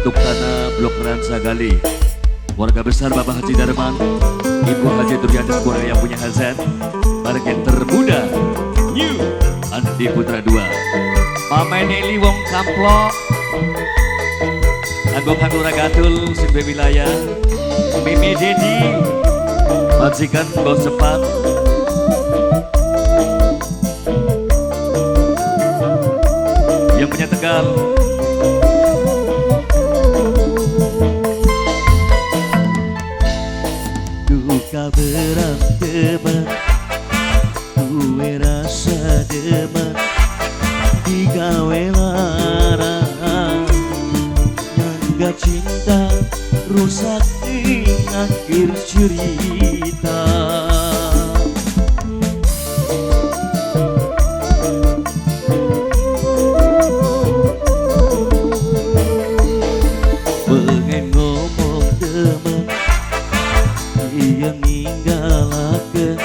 Tuktana Blok Ransagali. Warga besar Bapak Haji Darman, Ibu Haji Duryati, keluarga yang punya Hazan, bareng yang termuda New Andi Putra 2. Mama Nelly Wong Kamplok, Anggo Kang Gatul Simbe Wilayah, Mimi Dedi, majikan Bos Cepat, yang punya Tegal. Duka berat teman, duwe rasa demen, digawe lara, nyangga cinta rusak ing akhir cerita. Pengen ngomong temen, dia ninggalaken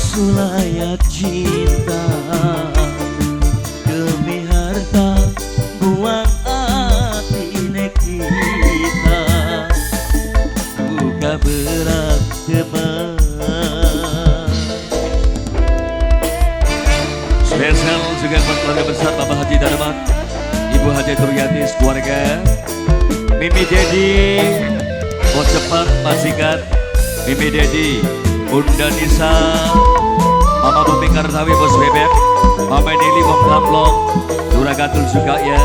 sulayat cinta, demi harta buang atine kita. Duka berat teman. Spesial juga buat keluarga besar Bapak Haji Darman, Ibu Haji Turyati, keluarga Mimi Dedi, Bos Cepat, majikan Mimi Dedi, Bunda Nisa, Mama Bumi Kartawi, Bos Bebek, Mama Nili Wong Kamplong, Lurah Gatul juga ya.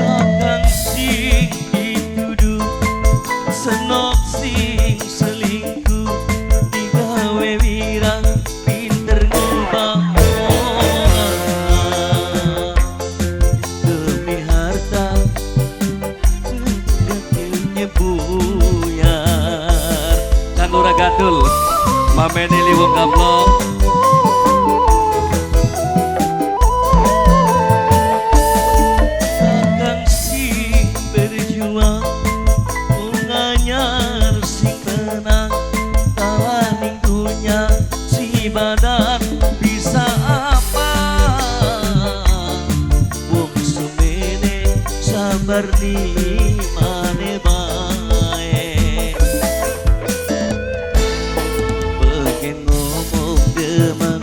Kakang sing dituduh, senok sing selingkuh, digawe wirang pinter ngubah orang, demi harta buyar. Kang Lurah Gatul, Mama Nili Wong Kamplong. Kakang sing berjuang, bunganyar sing menang, kalah ning dunya si badan bisa apa. Wong semene sabar nimane bae. Pengen ngomong demen,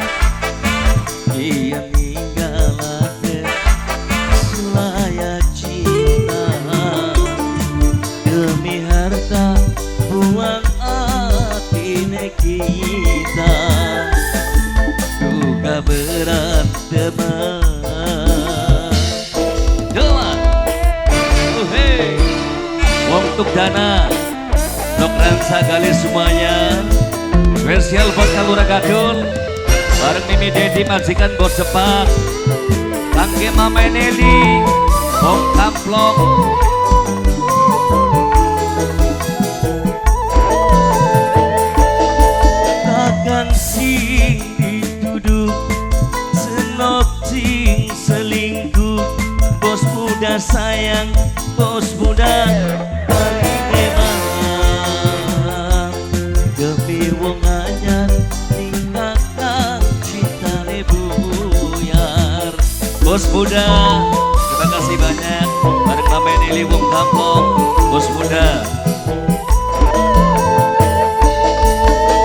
dia ninggalaken sulayat cinta, demi harta buang atine kita. Duka berat teman. Jalan. Hey. Wong Tukdana, Blok Ransagali semuanya. Spesial buat Lurah Gadul, bareng Mimi Dedi, majikan Bos Cepat, Kangge Mama Nelly, Wong Kamplong. Kakang sing dituduh, senok sing selingkuh, bos muda sayang, bos muda paling emang, demi wong anyar ning kakang cintane buyar. Bos muda, terima kasih banyak bareng Mama Nelly Wong Kamplong, bos muda.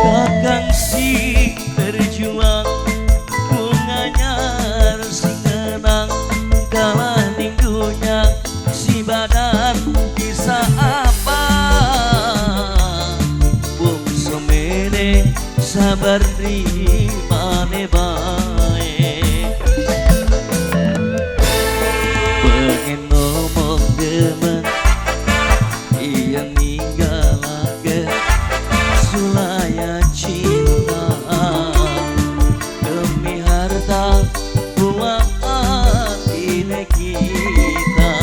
Kakang sing berjuang, bunganyar sing menang, kalah ning dunya si badan bisa apa. Wong semene sabar rimane bae. Pengen ngomong demen, iya ninggalaken sulayat cinta, demi harta buang atine kita.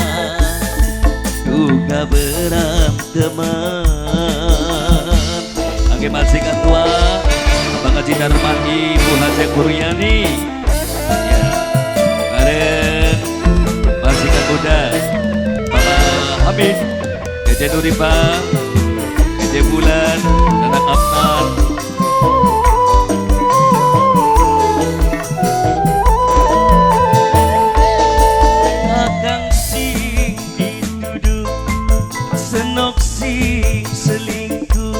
Duka berat teman. Oke, majikan tua Abang Haji Darman, Ibu Haji Kuryani ya, bareng majikan muda Bapak Hamid, Dede Nuriba, Dede Bulan, Anak Afnan. Kakang si Senok sing selingkuh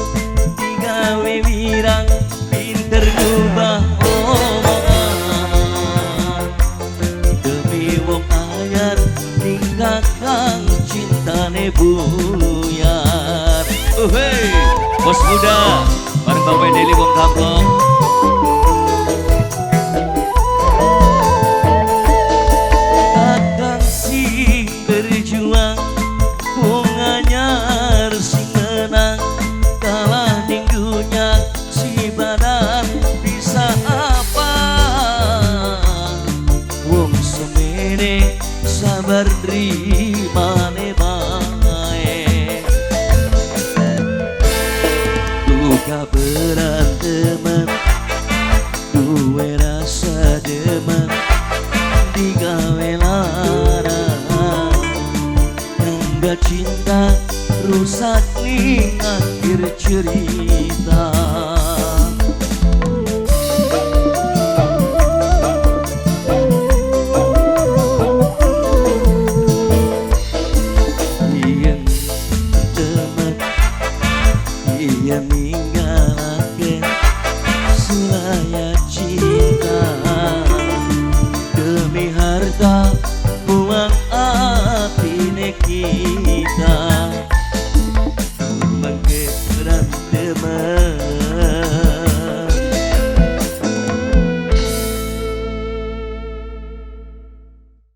digawe wirang pinter ngubah omongan demi wong anyar ning kakang cintane buyar. Hey, bos muda bareng Bapak Deli wong kampung. Kakang sing berjuang wong anyar sing menang kalah ning dunya si badan bisa apa wong semene sabar nrimane bae duka beranteman duwe rasa demen digawe lara tangga cinta rusak ning akhir cerita.